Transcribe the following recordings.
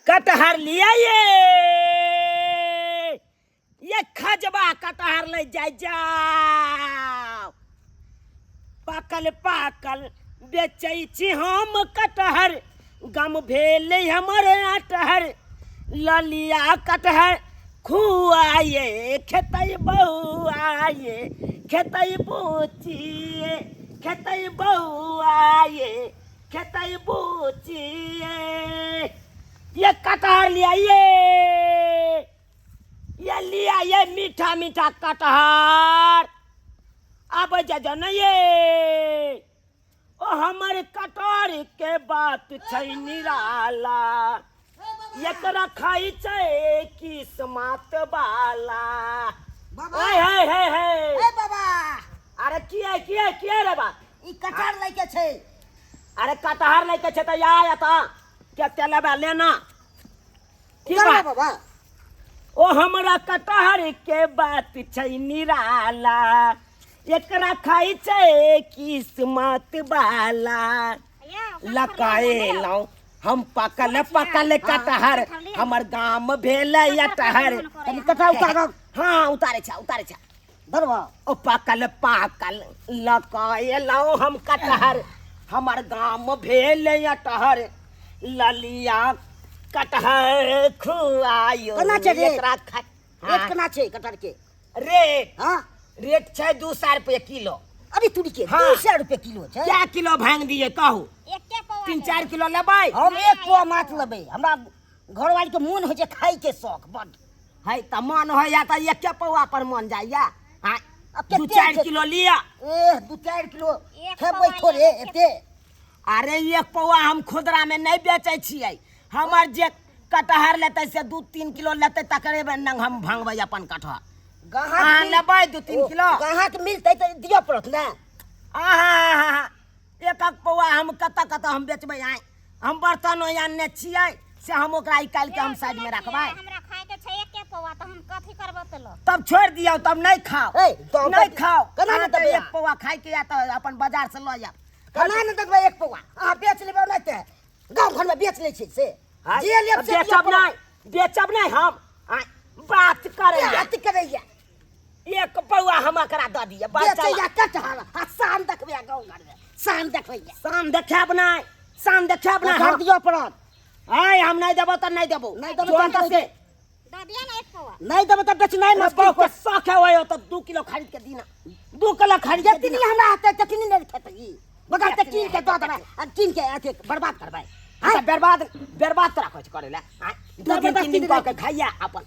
कटहर लिया ये ये खजबा कटहर ले जाय जाओ। पाकल पाकल बेचै छी हम कटहर, गम भेल हमर अटहर। ललिया कटहर खुआए खेतै बौआए, खेतै बुचिए, खेतै बौआए, खेतै बुचिए। ये कटहर लिया ये, ये लिया ये मीठा मीठा कटहर। आबै जा जाओ ना ये। ओ हमर कटहर के बात छै निराला, एकरा खाइ छै किस्मत वाला। बाबा। ओए हे हे हे। ए बाबा। अरे किया किया किया रे बा? ई कटहर लैके छै। अरे कटहर लैके छै त या एतऽ कते लेबे लेना। की करबै बात? बाबा? ओ हमरा कटहर के बात छै निराला, एकरा खाइ छै किस्मत वाला। लकाएलहुँ हम पकल पकल कटहर, हमर गाम भेल अटहर। कनि कटहर उतारब। हाँ उतारे छा, उतारे छा। धरबा। ओ पकल पाकल लकाएलहुँ हम कटहर, हमर गाम भेल अटहर। ललिया कटहर खुआयो। केना छै रेट? एकरा खा। रेट केना छै कटहर के? रेट? हाँ। रेट छै 200 रुपये किलो। अरे तुरी के, हाँ। 200 रुपये किलो छै? क्या किलो भांग दिए कहू? एके पौआ 3-4 लेबै। किलो लेबै? हम 1 पौआ माछ लेबै, हमरा घरवाली के मोन होइ छै खाय के शौक बड। है त मन होइया त एके पौआ पर मन जाइया। हाँ, अब कते 2-4 छै? किलो लिअ। ए, 2-4 किलो एक खेबै पौआ थोड़े एक एते। अरे 1 पौआ हम खुदरा में नहीं बेचै छियै, हमर जे कटहर लेतै से 2-3 किलो लेतै तकरे नंग हम भांगबै अपन कटहर। गाहक अहाँ मिल- लेबै 2-3 ओ, किलो? गाहक मिलतै तऽ दिअ पड़त ने। आहा, एक एक पौआ हम कतऽ कतऽ हम बेचबै आइ? हम बर्तन आनने छियै से हम ओकरा निकालि के हम साइड में रखबै। हमरा खाय के छै एके पौआ तऽ हम कथी करबै तेलो? तब छोड़ि दियौ, तब नहि खाउ। ए, तऽ नहि खाउ। केना नहि अहाँके देबै? 1 पौआ खाय के या तऽ अपन बाजार से लऽ जायब। केना नहि देबै 1 पौआ? अहाँ बेच लेबै नहि तऽ गाँव घरमे बेच लै छै से। हाँ, जे लेब से दिअ बेचब पड़त। नहि, बेचब नहि हम। आँय, बात करैया। बात करैया। 1 पौआ हम एकरा दऽ दिअ, बात बेचैया चला। कटहर आ शाम देखबै गाँव घरमे, शाम देखबैया। शाम देखायब नहि, शाम देखायब नहि। कटहर दिअ पड़त। आँय, हम नहि देबौ तऽ नहि देबौ। नहि देबौ जोन तऽ तऽ से। दऽ दिअ ने 1 पौआ। नहि देबौ तऽ बेचनाइ अरे मुश्किल बाप के कर। शौक है ओहि, तऽ 2 किलो खरीद के दीना। 2 किलो खरीद के जतनी दीना। हमरा हेतै ततनी नहि खेतै ई। बगैर तऽ जतनी कीन के दऽ देबै आ कीन के अथी बर्बाद करबै। हाँ? तऽ बर्बाद, बर्बाद तोरा कहै छै करै लए। आँय, 2 दिन 3 दिन कऽ के खाइया अपन।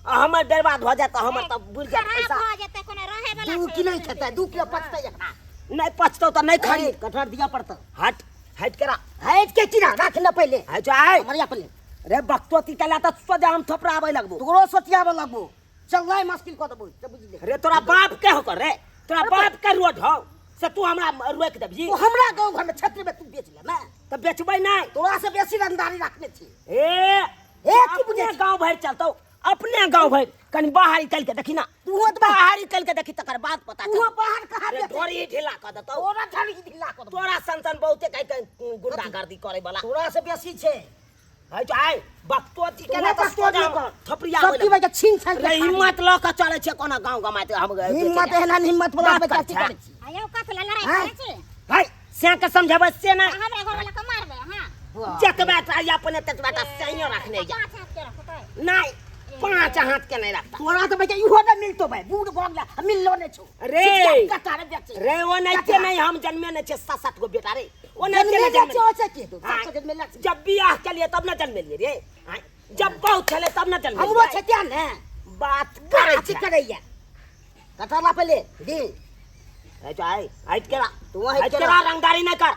आ हमर बर्बाद भऽ जायत तऽ हमर तऽ बुड़ि जायत खराब पैसा। भऽ जेतै, कोनो रहै बला 2 छै। किलो खेतै, 2 किलो पचतै एकरा। नहि पचतौ तऽ नहि खरीद। खरीद कटहर दिअ पड़तौ। हट, हटि के राख। हटि के की राख ने पहिले। हटि आय। हमर पहिले। रे बकतोती केला तऽ सोझा हम थोपराबै लगबो। तोरो सोचियाबऽ लगबो। चलनाइ मुश्किल कऽ देबो, से बुझि ले। रे तोरा बाप के हो कर रे, तोरा बाप के रोड हौ से तू हमरा रोकि देबही? तू हमरा गाँव घरमे क्षेत्रमे तू बेच ले ने। तऽ बेचबै नहि। तोरा से बेसी रंगदारी राखने छी। ए, ए, की बुझै अपने छी? गाँव भरि चलतौ, अपने गाँव भरि। कनि बाहर निकलि के देखी ना। तू तऽ बाहर निकलि के देखी तकर बाद पता तू चलतौ। बाहर कहाँ रे, बेचै? ढोरी ढीला कऽ देतौ। तोरा ढोरी ढीला कऽ देतौ। तोरा सन सन बहुते कहि कहि गुंडागर्दी करै बला। तोरा से बेसी छै। है जो आइ, बकतोती तोरा केला तऽ बकतोती सोझा कर। थपड़िया सब की बजे छीन छान के रे, खा ली। हिम्मत लऽ कऽ चलै छै कोना गाँव गमाइत हम गए हिम्मत एहना हिम्मत वाला बात बच्चा कर की छै। करै छी? आयौ, कथी लए लड़ाइ हाँ? करै छी? है, से के समझेबै से नहि। हमरा घरवला के मारबै, हाँ। वाह। जतबा टा अपने ततबा टा सैंयो रखने जा। 5 हाथ के रखतै। नहि, 5 हाथ के नहि रखता। तोरा तऽ बच्चा इहो नहि मिलतो भाई, बूढ़ भऽ गेला, मिललो नहि छौ। रे। छिटका कटारे बेचै। रे, ओ नहि के नहि, हम जन्मे नहि छै 7-7 गो बेटा रे। ओ नहि के जन्मे नहि नहि जन्मे। छै, ओइसे के तू? हाँ। सात गो जन्मे छै। जब बियाह केलिए तब न जन्मेलिए रे। हाँ, जब बहुत छलै तब न जन्मेलिए। हमरो छै तें ने। बात करै बात छै। करैया। कटहर ला पहिले, दे। है जो आइ, हटि के रा। तू हटि हटि के के रा। रा, रंगदारी नहि कर।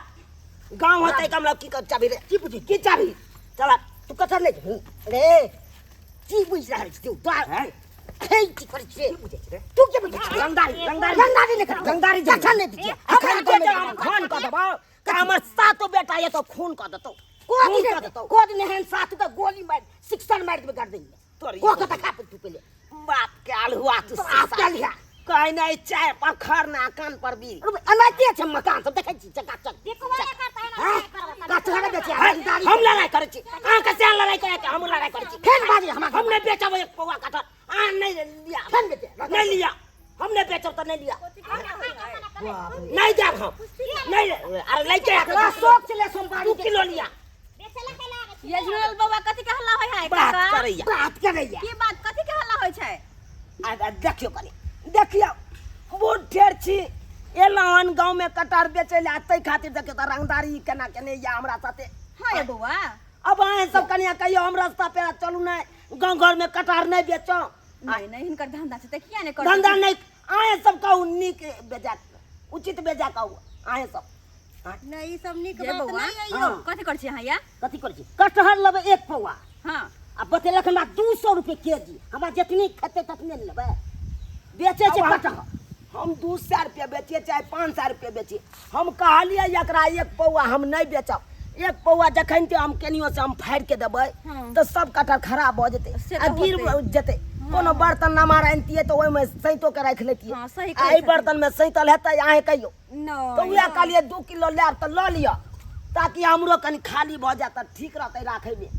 गाँव होतै कमला की कर चाबी रे? की बुझी? की चाबी? चल। तू कटहर ले जेबही? रे, की बुझि रहल छी तू? तोरा हैं? हे, की करै छी रे? की बुझै छी रे? तू की बुझै छी? रंगदारी, रंगदारी। रंगदारी नहि कर। रंगदारी जरूर। कटहर नहि दियै। अखन हमरा के गाँवमे जे हम खून कऽ देबौ, तऽ हमर सातो बेटा ये तो खून कऽ देतौ। को खून दिन कऽ देतौ। को दिन एहन सात तऽ गोली मारि, सिक्सर मारि देबै गर्दनमे। तोरी को कऽ देखा तू पहिले। बाप के आलहुआ तू बाप के आलहुआ। कहै नहि चाय पखर ना कान पर भी। अरे एनाहिते छै मकान सब देखै छी चकाचक। बिकबो नहि करतै, एना हाँ? लड़ाइ करबै। कटहर बेचै, है, रंगदारी हम लड़ाइ करै छी। अहाँके से लड़ाइ करै के हम लड़ाइ नहीं हमरा हम नहीं बेचब एक पौआ कटहर, अहाँ नहीं लिया। केन बेचे? नहीं लिया, हम नहीं बेचब तऽ नहीं लिया, नहीं देब हम नहीं। अरे लैके आ, तोरा शौक छलै सोमवारी 2 किलो लिया। ये झुनल बाबा, कथी के हल्ला होय है बात काका? करैया। बात करैया। की बात, कथी के हल्ला होय छै? आ देखियौ कनि, देखियौ, बूढ़ ठेर छी, एलहुँ हन गाँवमे कटहर बेचै लए, ताहि खातिर देखियौ तऽ रंगदारी केना केने यऽ हमरा साथे। हाँ ये बौआ। अब अहाँ सब कनिया कहियौ, हम रास्ता पे चलू नहि, गाँव घरमे कटहर नहि बेचो? नहीं नहीं, हिनकर धंधा छै तऽ किया नहि करतै? धंधा नहि, अहाँ सब कहू, नीक बेजा, उचित बेजा कहू अहाँ सब। नहीं, ई सब नीक ये बात बौआ, नहीं है। हाँ। कथी करै छी अहाँ या? कथी करै छी? कटहर लेबै एक पौआ। हाँ। आ बतेलक हमरा 200 रुपए केजी। हमरा जितनी खेतै ततने ने लेबै। बेचै छै अब कटहर। हम 200 रुपया बेचिए चाहे 500 रुपया बेचिए, हम कहलियै एकरा एक पौआ हम नहि बेचब। एक पौआ जखन ते हम केनियो से हम फाड़ि के देबै तऽ सब कटहर खराब भऽ जेतै से आ तऽ गिर होतै। जेतै। कोनो बर्तन नमहर आनितियै तऽ ओहिमे सैतो के राखि लेतियै। हाँ, सही आ कहै एहि छथिन। बर्तन मे सैतल हेतै? अहें कहियौ। नहि। तऽ उएह कहलियै 2 किलो लेब तऽ लऽ लिअ, ताकि हमरो कनि खाली भऽ जायत तऽ ठीक रहतै राखैमे।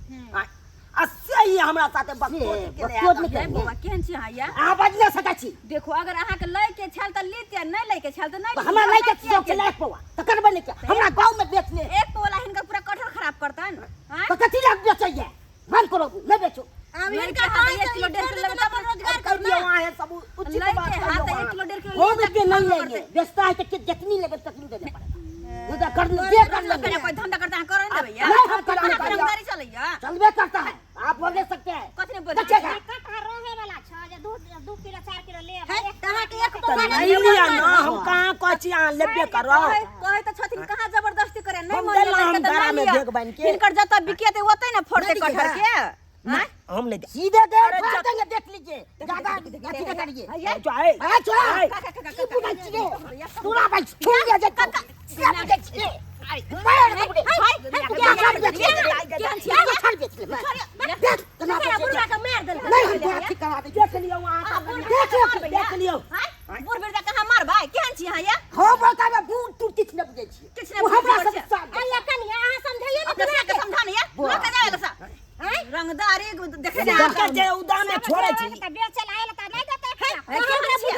आ से ही हमरा साथे बकचोद केने बकचोद हैत। नहि। ये बौआ, केहन छी अहाँ या? अहाँ बाजि नहि सकै छी। देखो, अगर अहाँके लै के छल तऽ लीतियै, नहि लै के छल तऽ नहि। तऽ हमरा लै के शौक छलै एक पौआ तऽ करबै नहि किया? हमरा गाँव में बेच ले। एक पौला हिनकर पूरा कटहर खराब करतन, आँय? तऽ कथी लए बेचैया? बंद करो, नहि बेचू। आब लैके हिनका हाथ पाँच एक सौ किलो डेढ़ छोड़ किलो देतै लेबै तऽ अपन रोजगार कहि दियौ करना। अहाँ सब उचित लैके बात हाथ कहियौ एक अहाँ। किलो डेढ़ किलो हो लेबै रुपये तऽ नहीं खराब लेंगे। करतै। बेचता है तो जितनी लेंगे ततनी देने पड़ेगा। नहीं तो कर जे कर तो लेंगे। कोई धंधा करता है, करो नहीं देबै या? नहीं, हम करना अहाँके नहीं। रंगदारी चलैया। चलबे करता है, आप बोल दे सकते हैं। कथी नहि बोलै? देखिएगा। कटहर रहे वाला छ जे 2 किलो 4 किलो ले है, तऽ अहाँके एक तऽ पौआ नहीं लिअ ने, हम कहाँ कहै छी अहाँ लेबे करब। कहै कहै तऽ छथिन, कहाँ जबरदस्ती करे? नहि हम मन देलहुँ, लेबै हम तऽ गरामे नहि लिअ। देख बान्हि के। हिनकर जतऽ बिकेतै ओतै ने फोड़तै नहि कटहर के। नहि, हम नहि देब। सीधे दे अरे फाड़ देंगे, देख लीजिए। ज्यादा अथी नहीं करिए। जो है, अरे छोड़ा। आए। की बुझै छियै? तोरा भाई छोड़ दे जे तू। से बुझै छियै? मार देबे। कटहर बेच ले। कटहर बेच ले। देख केना बेचै छै। के मार देलकै। नहीं, हम तोरा ठीक करा दै छी। देख लियौ अहाँ सब, देख लियौ। देख लियौ। बूढ़ वृद्धा कहाँ मारबै? केहन छी अहाँ या? हम बता बूढ़ तू किछु नहि बुझै छियै। किछु नहि ओ हमरा बुझै सब छियै। साथ आ ये कनिया, अहाँ समझैयौ ने। अपना सबके समझा नहीं या, लऽ के जाए लसा रंगदारी देखे ने। सबके जे उदामे छोड़ै छी। तऽ बेचल आयल तऽ नहि देतै।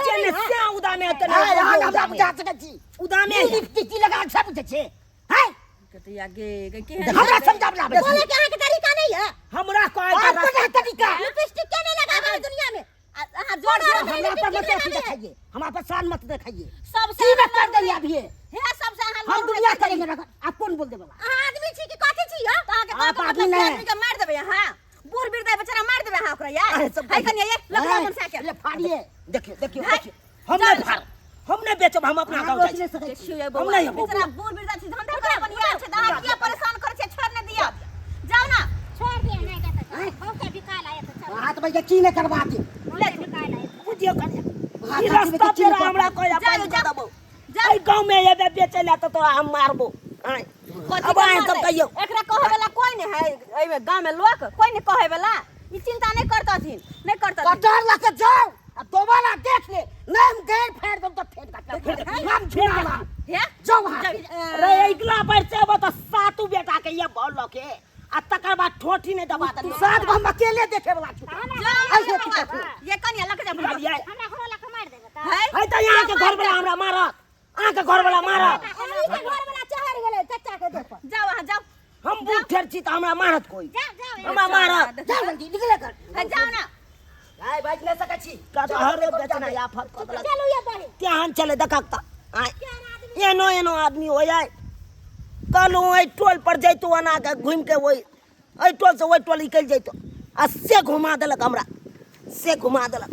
जे ने से उदामे हेतै ने। हाय, अहाँ हमरा उदामे। बुझा सकै छी? उदामे। लिपस्टिक लगा के सब बुझै छै? हाय। कतिया गे गे, केहन हमरा समझाबला आबै छै। बोले के अहाँके तरीका नहीं है। हमरा कहै आप के कोन तरीका? लिपस्टिक के नहीं लगावे दुनिया में। अहाँ जोर जोर हमरा पर मत अथी देखाइए, हमरा पर शान मत देखाइए। सबसे सीधे कर देंगे अभी। हे, सबसे अहाँ हम दुनिया करेंगे रगड़। आप कौन बोल देबे? अहाँ आदमी छी कि कथी छी यौ? अहाँके आप कहके आदमी मतलब कि नहि। आदमी के मारि देबै अहाँ? बूढ़ वृद्धा बेचारा मारि देबै अहाँ ओकरा यार? अरे सब है कनिया, ये लग जा मन से के ले फाड़िए। देखियौ देखियौ है? देखियौ, हम नहि फाड़, हम नहि बेचब, हम अपना अहाँ गाँव रोकि जाइ नहि छी। सकै छी। देखियौ ये हम बौआ, नहि हेबौ। बेचारा बूढ़ वृद्धा छी, धंधा करे अपन यार छै, तऽ अहाँ किया परेशान करै छियै? छोड़ नहि दिअ, जाउ ना। छोड़ दिया, नहीं देतै। बहुते बिकायल आयत, चल। हाथ भैया की नहि करबा दे। ले बिकायल आयत। बुझियौ कनिया, हाथ ई हाथ में रास्ता किछु पे नहि। हमरा कहै जाउ, बंद कऽ जाउ। देबौ। जाउ। एहि गाँव में एबे बेचै लए तऽ तोरा हम मारबो। आँय। कथी अब के अहाँ सब मारतै? कहियौ। एकरा कहै वाला कोई नहीं है एहिमे गाँव में, लोक कोई नहीं कहै वाला। ई चिंता नहीं करतथिन, नहीं करतथिन। कटहर लऽ के जाओ आ दोबारा देख ले, नहीं हम गैर फाड़ देब तऽ फेर कटब। हम झुनाला। हे। जाओ वहाँ। रे, अगिला बेर से एबो तऽ सातू बेटा के ये बॉल लऽ के आ तकर बाद ठोठी नहि दबा तू देलियौ। सात गो हम अकेले देखे वाला छी। जाउ ऐसे बौआ, की करतै? ये कनिया लऽ के जाउ। बुझलियै? हमरा घरो लऽ के मारि देबै तऽ। है। है तऽ अहाँके घरवला हमरा मारत, अहाँके घरवला मारत। अहीं के घर वाला चढ़ गेलै चचा के देह पर। जाउ अहाँ, जाउ। हम बूढ़ ठेर छी तऽ हमरा मारत कोई? जाओ जाओ। हमरा मारत। जाओ जल्दी निकले कर। है, जाउ ना। आय बाजि नहि सकै छी। कटहरे बेचनाइ आफत कऽ देलक। चलू ये बड़ी। तेहन छलै देखक तऽ आँय, एनो एनो आदमी हो जाय। कहलहुँ एहि टोल पर जैतहुँ, एना कऽ घुमि के ओहि एहि टोलसँ ओहि टोल निकलि जैतहुँ, आ से घुमा देलक हमरा, से घुमा देलक।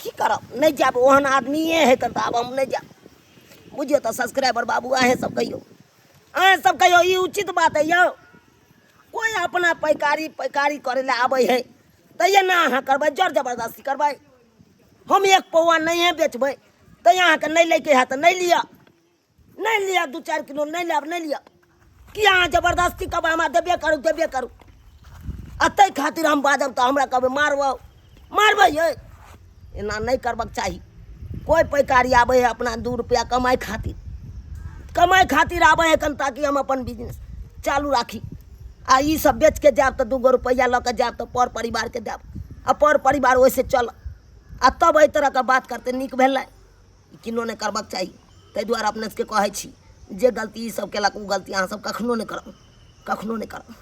की करब, नहि जायब। ओहन आदमिए हइ तऽ आब हम नहि जायब। बुझियौ तऽ सब्सक्राइबर बाबू, अहेँ सब कहियौ, अहेँ सब कहियौ, ई उचित बात हइ यौ? कोइ अपना पैकारी पैकारी करै लए आबै हइ तऽ एना अहाँ करबै, जोर जबरदस्ती करबै? हम एक पौआ नहिए बेचबै तऽ अहाँके नहि लैके हैत तऽ नहि लिअ, नहि लिअ। 2-4 किलो नहि लेब, नहि लिअ। कि अहाँ जबरदस्ती कहबै हमरा देबे करू, देबे करू? आ ताहि खातिर हम बाजब तऽ हमरा कहबै मारबौ, मारबै। यै, एना नहि करबाक चाही। कोइ पैकारी आबै है अपना 2 रुपया कमाइ खातिर, कमाइ खातिर आबै है कन, ताकि हम अपन बिजनेस चालू राखी। आ ई सब बेचके जायब तऽ दूगो रुपैआ लऽ कऽ जायब तऽ पर परिवारके देब आ पर परिवार ओहिसँ चल आ तब एहि तरहके बात करतै नीक भेलै ई किनो नहि करबाक चाही। ताहि दुआरे अपने सबके कहै छी जे गलती ई सब केलक ओ गलती अहाँ सब कखनो नहि करब, कखनो नहि करब।